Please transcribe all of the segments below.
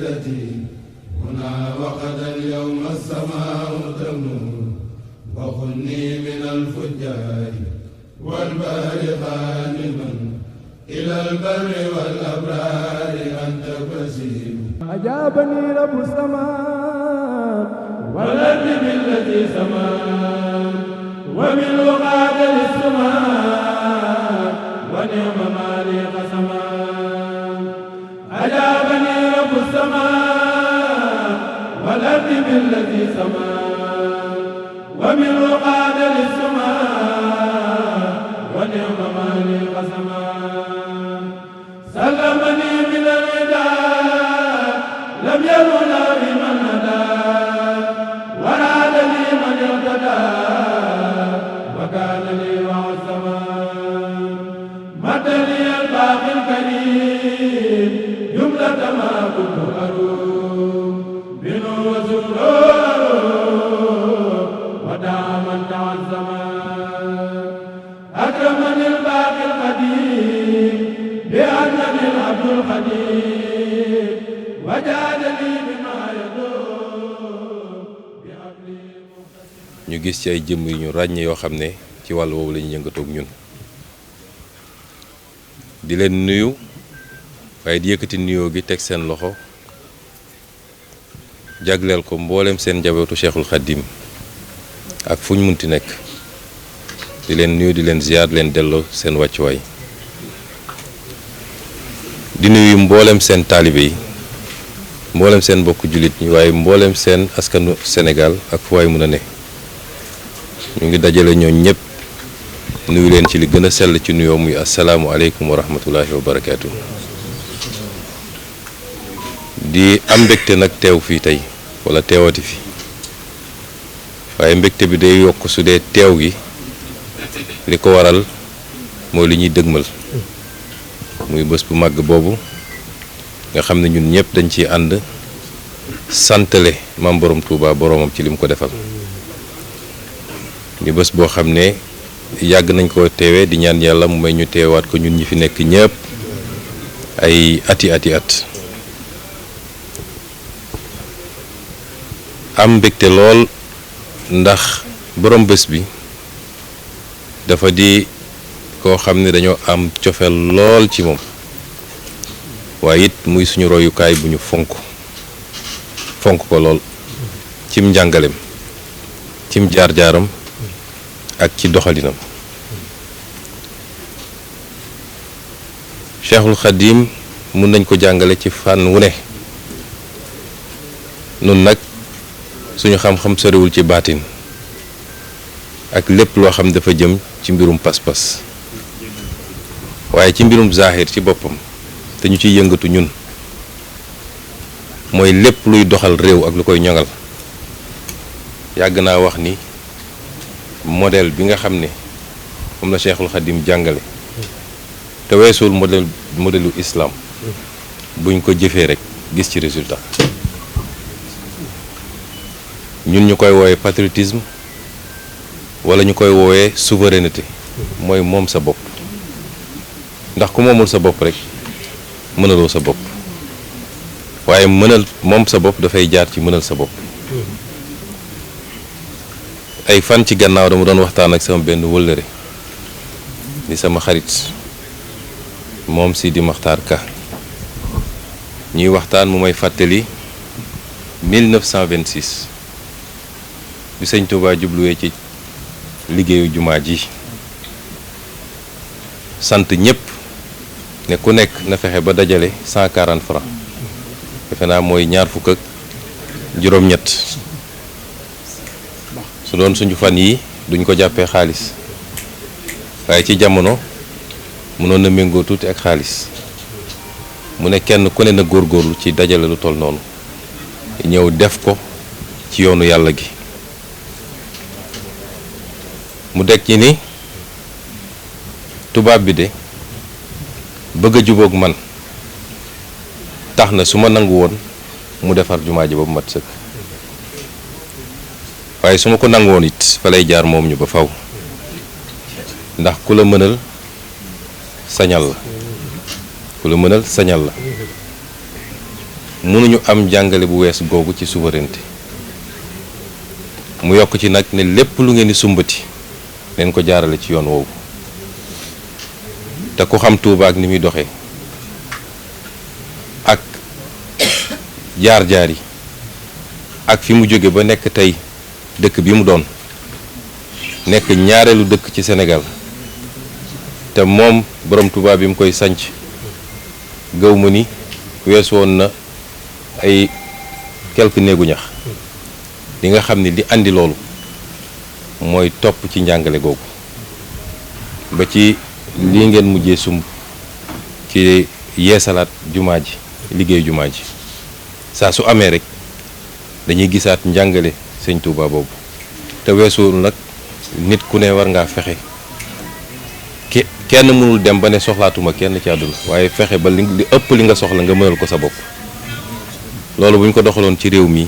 قصيدتي هنا وقد اليوم السماء تمور وخني من الفجار والبار غانما إلى البر والأبرار أنت بشير أجابني رب السماء والأرض بالتي سماء ومن وقعد للسماء ونعم مالي قسما أجابني رب السماء والأرض بالتي سماء ومن وقعد للسماء ونعم مالي قسما سلمني من الوداع لم يرنا بمن هدى وراد لي من اهتدى وكان لي وعزما مد لي الباقي الكريم جملة ما كنت أروم بنو وسرور ودعا من تعزما أكرمني الباقي القديم بأنني العبد القديم وجعلني بما يدوم بأمري ñu gis ci ay jëmm yu ñu ràññee yoo xam ne ci wàll woowu la ñu yëngatoog ñun di leen nuyu waaye di yëkkati nuyoo gi teg seen loxo jagleel ko mbooleem seen njabootu Cheikhul Khadim ak fu ñu munti nekk di leen nuyu di leen ziar leen delloo seen wàccuwaay di nuyu mbooleem seen taalibe yi mbooleem seen mbokk jullit ñi waaye mbooleem seen askanu Sénégal ak fu waay mën a ne ñu ngi dajale ñooñ ñëpp nuyu leen ci li gën a sell ci nuyoo muy asalaamu aleykum wa rahmatullahi wa barakaatu. di am mbégte nag teew fii tey wala teewati fi waaye mbégte bi day yokk su dee teew gi li ko waral mooy li ñuy dëgmal muy bés bu màgg boobu nga xam ne ñun ñëpp dañ ciy ànd santale maam borom Touba boromam ci li mu ko defal ñu bés boo xam ne yàgg nañ ko teewee di ñaan yàlla mu may ñu teewaat ko ñun ñi fi nekk ñëpp ay ati at am mbégte lool ndax borom bés bi dafa di koo xam ne dañoo am cofeel lool ci moom waaye it muy suñu royukaay bu ñu fonk ko lool cim njàngalem cim jaar-jaaram ak ci doxalinam Cheikhul Khadim mun nañ ko jàngale ci fànn wu ne nun nag suñu xam-xam soriwul ci baatin ak lépp loo xam dafa jëm ci mbirum pas-pas waaye ci mbirum zahir ci boppam te ñu ciy yëngatu ñun mooy lépp luy doxal réew ak lu koy ñoŋal yàgg naa wax ni modèle bi nga xam ne moom la Cheikhul Khadim jàngale te weesul modèlu islam buñ ko jëfee rek gis ci résultat ñun ñu koy woowee patriotisme wala ñu koy woowee souveraineté mooy moom sa bopp ndax ku moomul sa bopp rek mënaloo sa bopp waaye moom sa bopp dafay jaar ci mënal sa bopp ay fan ci gannaaw dama doon waxtaan ak sama benn wëllëre di sama xarit moom Sidi Maxtaar Ka ñuy waxtaan mu may fàttali 1926 bi sëñ Touba jubluwee ci liggéeyu jumaa ji sant ñëpp ne ku nekk na fexe ba dajale 140 francs defe naa mooy ñaar fukk ak juróom-ñett su doon suñu fan yi duñ ko jàppee xaalis waaye ci jamono mënoon na méngoo tuuti ak xaalis mu ne kenn ku ne na góorgóorlu ci dajale lu toll noonu ñëw def ko ci yoonu yàlla gi mu deg ci ni tubaab bi de bëgg a jubóog man tax na su ma nangu woon mu defar jumaa ji ba mu mat sëkk waaye su ma ko nangu woon it fa lay jaar moom ñu ba faw ndax ku la mënal sañal la mënuñu am jàngale bu wees googu ci souveraineté mu yokk ci nag ne lépp lu ngeen di sumbati leen ko jaarale ci yoon woowu te ku xam Touba ak ni muy doxee ak jaar-jaar yi ak fi mu jóge ba nekk tey dëkk bi mu doon nekk ñaareelu dëkk ci Sénégal te moom borom Touba bi mu koy sanc gëw ma ni wees woon na ay quelques néegu ñax li nga xam ni li andi loolu mooy topp ci njàngale googu ba ci lii ngeen mujjee sumb ci yeesalaat jumaa ji liggéey jumaa ji saa su amee rek dañuy gisaat njàngale sëñ Touba boobu te weesuwul nag nit ku ne war ngaa fexe kenn mënul dem ba ne soxlaatuma kenn ci àdduna waaye fexe ba li ëpp li nga soxla nga mënal ko sa bopp loolu bu ñu ko doxaloon ci réew mi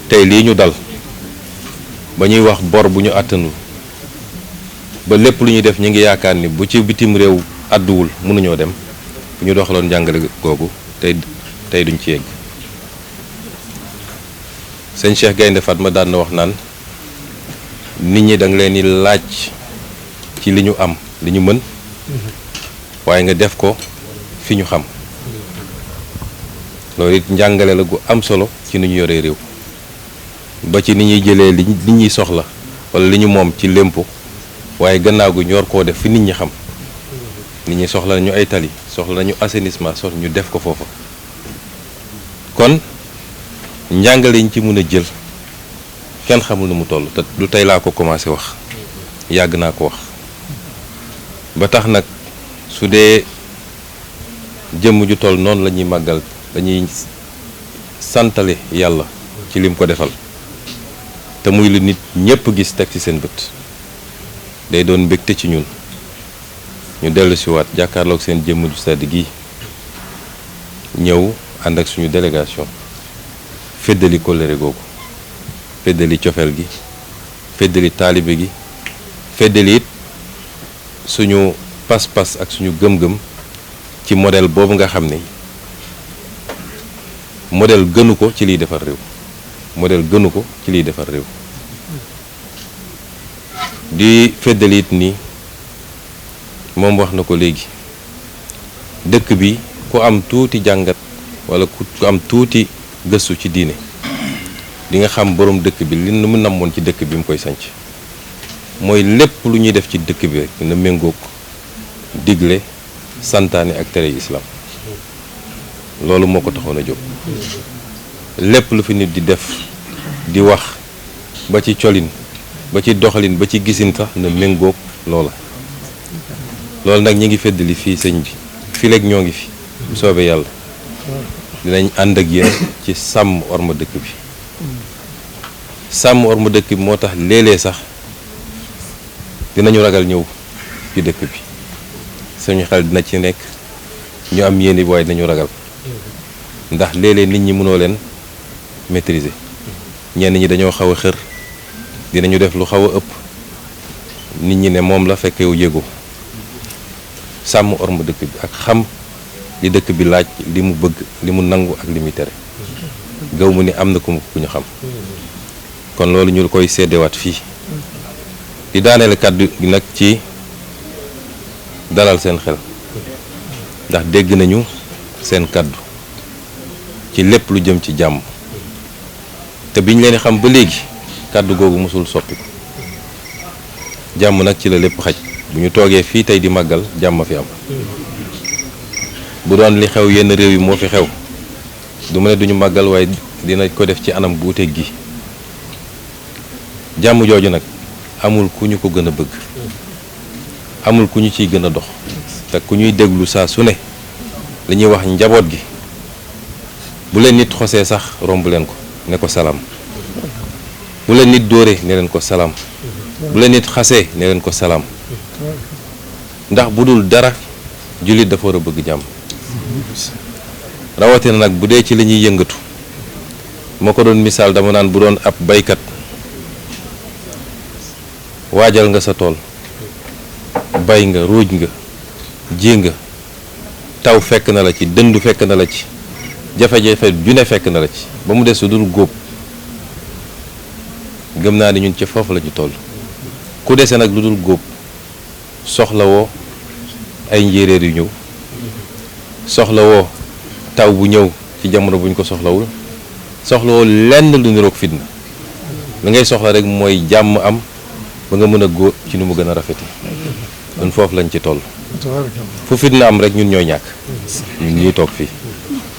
tey lii ñu dal ba ñuy wax bor bu ñu àttanul ba lépp lu ñuy def ñu ngi yaakaar ni bu ci bitim réew àdduwul mënuñoo dem bu ñu doxaloon njàngale googu tey duñ ci yegg sëñ Cheikh Gaynde Fatma daan na wax naan nit ñi da nga leen di laaj ci li ñu am li ñu mën waaye nga def ko fi ñu xam loolu it njàngale la gu am solo ci ni ñu yoree réew ba ci ni ñuy jëlee li ñuy soxla wala li ñu moom ci lémpo waaye gannaaw gu ñor koo def fi nit ñi xam nit ñi soxla nañu ay tali soxla nañu assainissement soxla ñu def ko foofa kon njàngale yi ñu ci mën a jël kenn xamul nu mu toll te du tey laa ko commencé wax yàgg naa ko wax ba tax nag su dee jëmm ju toll noonu la ñuy màggal dañuy santale yàlla ci lim ko defal te muy lu nit ñépp gis teg ci seen bët day doon mbégte ci ñun ñu dellu si waat jàkkaarloog seen jëmm ju sedd gi ñëw ànd ak suñu délégation feddali kóllëre googu feddali cofeel gi feddali taalibe gi feddali it suñu pas-pas ak suñu gëm-gëm ci modèle boobu nga xam ni modèle gënu ko ci liy defar réew modèle gënu ko ci liy defar réew di feddali it ni moom wax na ko léegi dëkk bi ku am tuuti jàngat wala ku am tuuti gëstu ci diine di nga xam borom dëkk bi li mu namoon ci dëkk bi mu koy sanc mooy lépp lu ñuy def ci dëkk bi rek na méngoog digle santaane ak tere islam loolu moo ko taxoon a jóg lépp lu fi nit di def di wax ba ci colin ba ci doxalin ba ci gisin sax na méngoog loola loolu nag ñi ngi feddali fii sëñ bi fii léegi ñoo ngi fi bu soobee yàlla dinañ ànd ak yéen ci sàmm orma dëkk bi sàmm orma dëkk bi moo tax léeg-léeg sax dinañu ragal ñëw ci dëkk bi suñu xel dina ci nekk ñu am yéene waaye dinañu ragal ndax léeg-léeg nit ñi mënoo leen maîtriser ñenn ñi dañoo xaw a xër dinañu def lu xaw a ëpp nit ñi ne moom la fekk yow yëgoo sàmm orma dëkk bi ak xam li dëkk bi laaj li mu bëgg li mu nangu ak li muy tere gaw mu ni am na ku ñu xam kon loolu ñu koy seddewaat fii di daaneel kàddu gi nag ci dalal seen xel ndax dégg nañu seen kàddu ci lépp lu jëm ci jàmm te biñ leen xam ba léegi kàddu googu mosul soppiku jàmm nag ci la lépp xaj bu ñu toogee fii tey di màggal jàmm fi am bu doon li xew yenn réew yi moo fi xew du ma ne duñu màggal waaye dina ko def ci anam bu wuteeg gi jàmm jooju nag amul ku ñu ko gën a bëgg amul ku ñu ciy gën a dox te ku ñuy déglu saa su ne li ñuy wax njaboot gi bu leen nit xosee sax romb leen ko ne ko salaam bu leen nit dóoree ne leen ko salaam bu leen nit xasee ne leen ko salaam ndax bu dul dara jullit dafa war a bëgg jàmm rawatina nag bu dee ci la ñuy yëngatu moo ko doon misaal dama naan bu doon ab baykat waajal nga sa tool bay nga ruuj nga ji nga taw fekk na la ci dëndu fekk na la ci jafe-jafe ju ne fekk na la ci ba mu des su dul góob gëm naa ni ñun ci foofu la ñu toll ku dese nag lu dul góob soxlawoo ay njéeréer yu ñëw soxlawoo taw bu ñëw ci jamono buñ ko soxlawul soxlawoo lenn lu niroog fitna li ngay soxla rek mooy jàmm am ba nga mën a góob ci nu mu gën a rafeti ñun foofu lañ ci toll fu fitna am rek ñun ñooy ñàkk ñun ñuy toog fii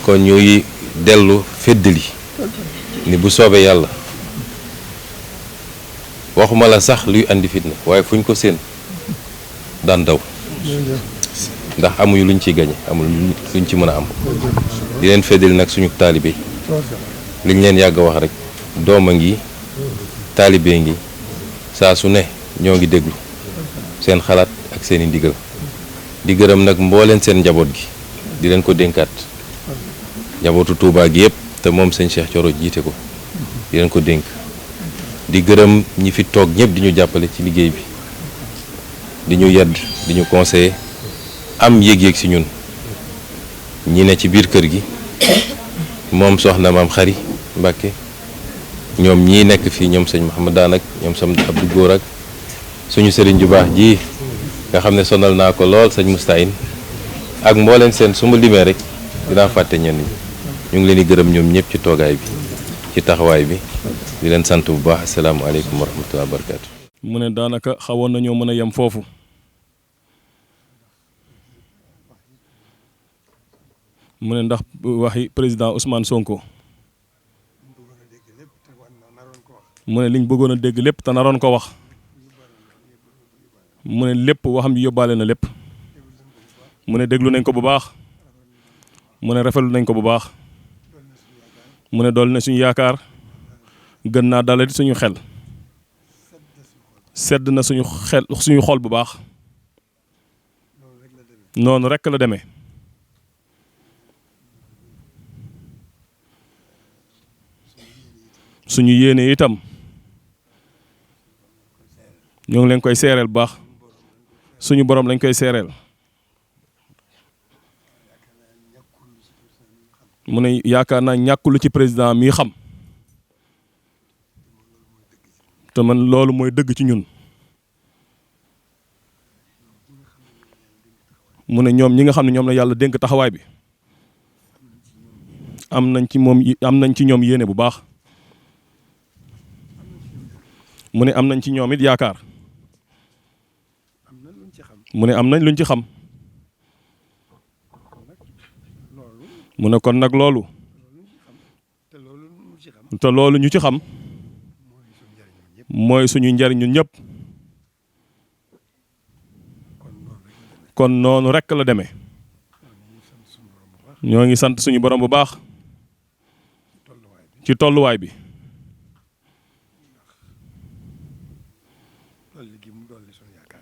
kon ñuy dellu feddali ni bu soobee yàlla waxuma la sax luy andi fitna waaye fuñ ko séen daan daw ndax amuñu luñ ciy gañe amul luñ ci mën a am di leen feddali nag suñu taalibe liñ leen yàgg a wax rek dooma ngi taalibe ngi saa su ne ñoo ngi déglu seen xalaat ak seeni ndigal di gërëm nag mbooleen seen njaboot gi di leen ko dénkaat njabootu Touba gi yëpp te moom sëñ Cheikh Thioro jiite ko di leen ko dénk di gërëm ñi fi toog ñëpp di ñu jàppale ci liggéey bi di ñu yedd di ñu conseiller am yéeg-yéeg si ñun ñi ne ci biir kër gi moom soxna maam Xari Mbàkke ñoom ñii nekk fii ñoom sëñ Mouhamadaan ak ñoom sam Abdou Góor ak suñu sëriñ ju baax ji nga xam ne sonal naa ko lool sëñ Moustahine ak mbooleen seen su ma limee rek dinaa fàtte ñenn ñi ñu ngi leen di gërëm ñoom ñëpp ci toogaay bi ci taxawaay bi di leen sant bu baax asalaamaaleykum wa rahmatulah wa barakaatu. mu ne daanaka xawoon nañoo mën a yem foofu mu ne ndax waxi président Ousmane Sonko mu ne liñ bëggoon a dégg lépp te naroon ko wax mu ne lépp waxam ji yóbbaale na lépp mu ne déglu nañ ko bu baax mu ne rafetlu nañ ko bu baax mu ne dool na suñu yaakaar gën naa dalati suñu xel sedd na suñu xol bu baax noonu rekk la demee suñu yéene itam ñoo ngi leen koy seereel bu baax suñu borom lañ koy seereel mu ne yaakaar naa ñàkkulu ci président mi xam te man loolu mooy dëgg ci ñun mu ne ñoom ñi nga xam ne ñoom la yàlla dénk taxawaay bi am nañ ci ñoom yéene bu baax mu ne am nañ ci ñoom it yaakaar mu ne am nañ luñ ci xam mu ne kon nag loolu te loolu ñu ci xam mooy suñu njariñ ñun ñëpp kon noonu rekk la demee ñoo ngi sant suñu borom bu baax ci tolluwaay bi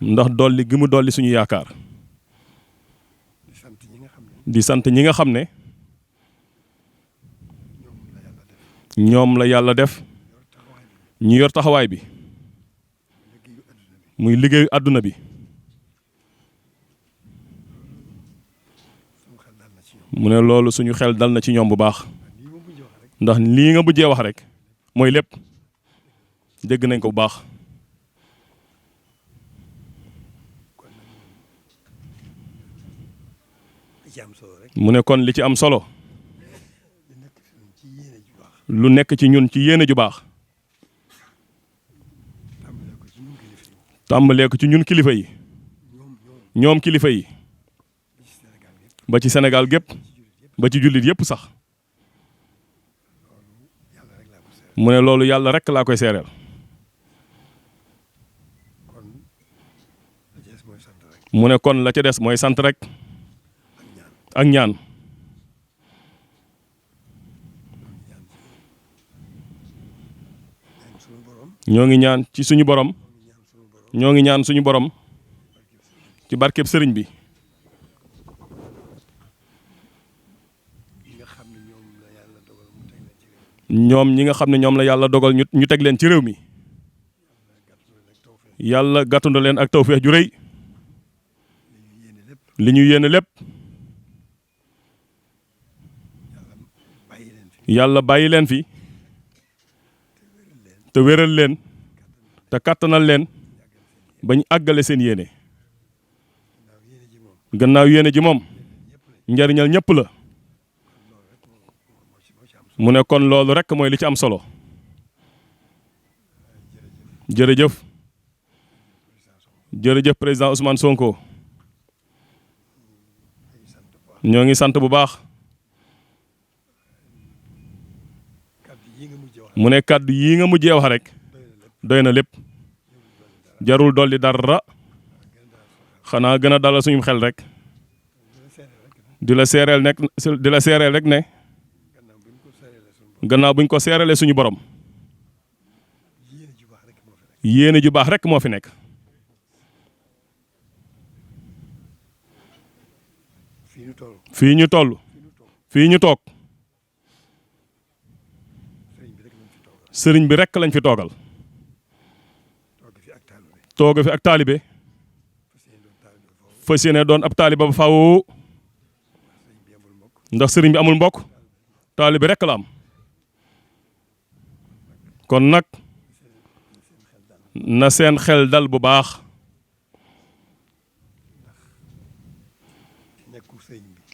ndax dolli gi mu dolli suñu yaakaar di sant ñi nga xam ne ñoom la yàlla def ñu yor taxawaay bi muy liggéeyu àdduna bi mu ne loolu suñu xel dal na ci ñoom bu baax ndax lii nga mujjee wax rek mooy lépp dégg nañ ko bu baax mu ne kon li ci am solo lu nekk ci ñun ci yéene ju baax tàmbalee ko ci ñun kilifa yi ñoom kilifa yi ba ci Sénégal gépp ba ci jullit yépp sax mu ne loolu yàlla rekk laa koy seereel mu ne kon la ca des mooy sant rek ak ñaan ñoo ngi ñaan ci suñu borom ñoo ngi ñaan suñu borom ci barkeb sëriñ bi ñoom ñi nga xam ne ñoom la yàlla dogal ñu teg leen ci réew mi yàlla gàttandu leen ak tawfeex ju rëy li ñu yéene lépp yàlla bàyyi leen fi te wéral leen te kattanal leen bañ àggale seen yéene gannaaw yéene ji moom njariñal ñëpp la mu ne kon loolu rekk mooy li ci am solo jërëjëf jërëjëf président Ousmane Sonko ñoo ngi sant bu baax mu ne kàddu yii nga mujjee wax rek doy na lépp jarul dolli dara xanaa gën a dalal suñu xel rek di la seereel rek ne gannaaw buñ ko seeralee suñu borom yéene ju baax rek moo fi nekk fii ñu toll fii ñu toog sëriñ bi rek lañ fi toogal tooga fi ak taalibe fas yéene doon ab taalibe ba faaw ndax sëriñ bi amul mbokk taalibe rek la am kon nag na seen xel dal bu baax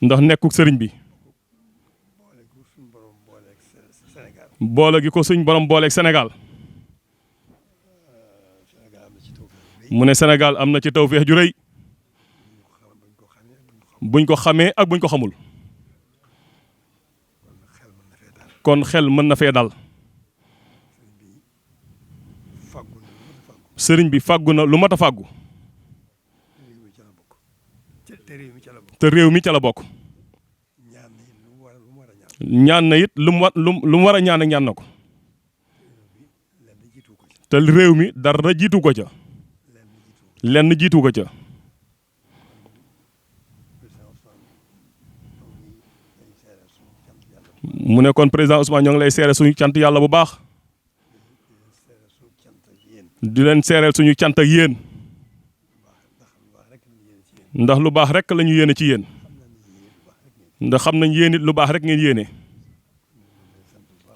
ndax nekkuk sëriñ bi boole gi ko suñ borom booleeg Sénégal mu ne Sénégal am na ci tawfeex ju rëy buñ ko xamee ak buñ ko xamul kon xel mën na fee dal sëriñ bi fàggu na lu mat a fàggu te réew mi ca la bokk ñaan na it lu mu war a ñaan ak ñaan na ko te réew mi dara jiitu ko ca lenn jiitu ko ca mu ne kon président Ousmane ñoo ngi lay seere suñu cant yàlla bu baax di leen seereel suñu cant ak yéen ndax lu baax rek la ñu yéene ci yéen ndax xam nañ yéen it lu baax rek ngeen yéene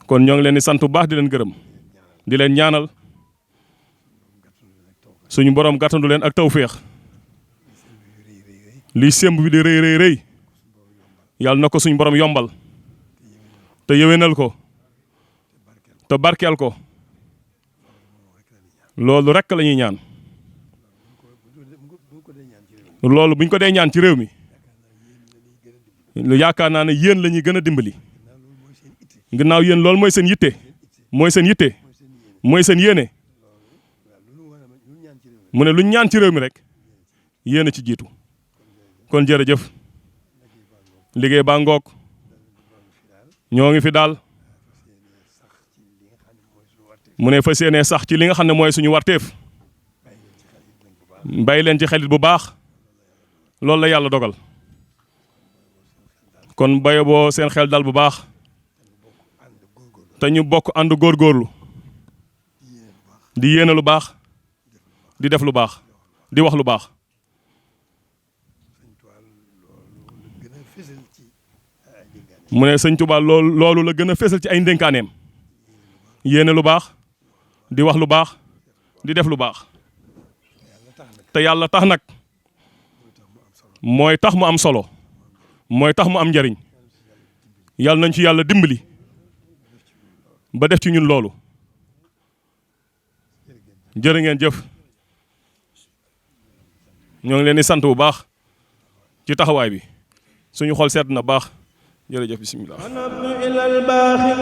kon ñoo ngi leen di sant bu baax di leen gërëm di leen ñaanal suñu borom gàttandu leen ak tawféex lii sémb bi di rëy rëy yàlla na ko suñu borom yombal te yéwénal ko te barkeel ko loolu rek la ñuy ñaan loolu buñ ko dee ñaan ci réew mi yaakaar naa ne yéen la ñuy gën a dimbali gannaaw yéen loolu mooy seen yitte mooy seen yitte mooy seen yéene mu ne luñ ñaan ci réew mi rek yéen a ci jiitu kon jërëjëf liggéey baa ngoog ñoo ngi fi daal mu ne fas yéenee sax ci li nga xam ne mooy suñu warteef bàyyi leen ci xelit bu baax loolu la yàlla dogal kon bayo boo seen xel dal bu baax te ñu bokk ànd góorgóorlu di yéene lu baax di def lu baax di wax lu baax mu ne sëñ Tuubaa loolu la gën a fésal ci ay ndénkaaneem yéene lu baax di wax lu baax di def lu baax te yàlla tax nag mooy tax mu am solo mooy tax mu am njariñ yàlla nañ ci yàlla dimbali ba def ci ñun loolu jërë ngeen jëf ñoo ngi leen di sant bu baax ci taxawaay bi suñu xol seet na baax jërëjëf bismillah إلى الباخر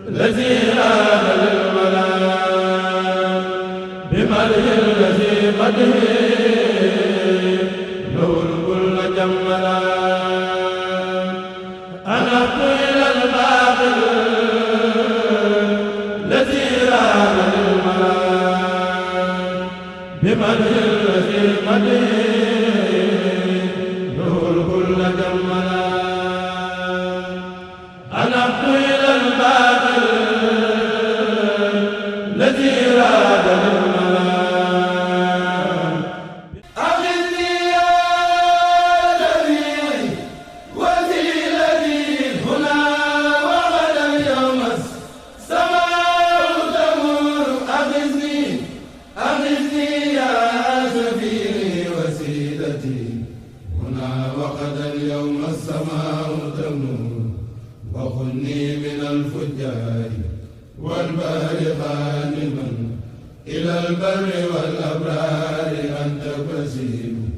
الذي آل للملام بمرء الذي قده له الكل جملا أنا إلى الباخر الذي آل للملام بمرء الذي قده له الكل جملا أنبت إلى الباقي الذي راد للمنام أغني يا نبي وذي الذي هو وخذني من الفجار والبهر غانما إلى البر والأبرار أنت وسيم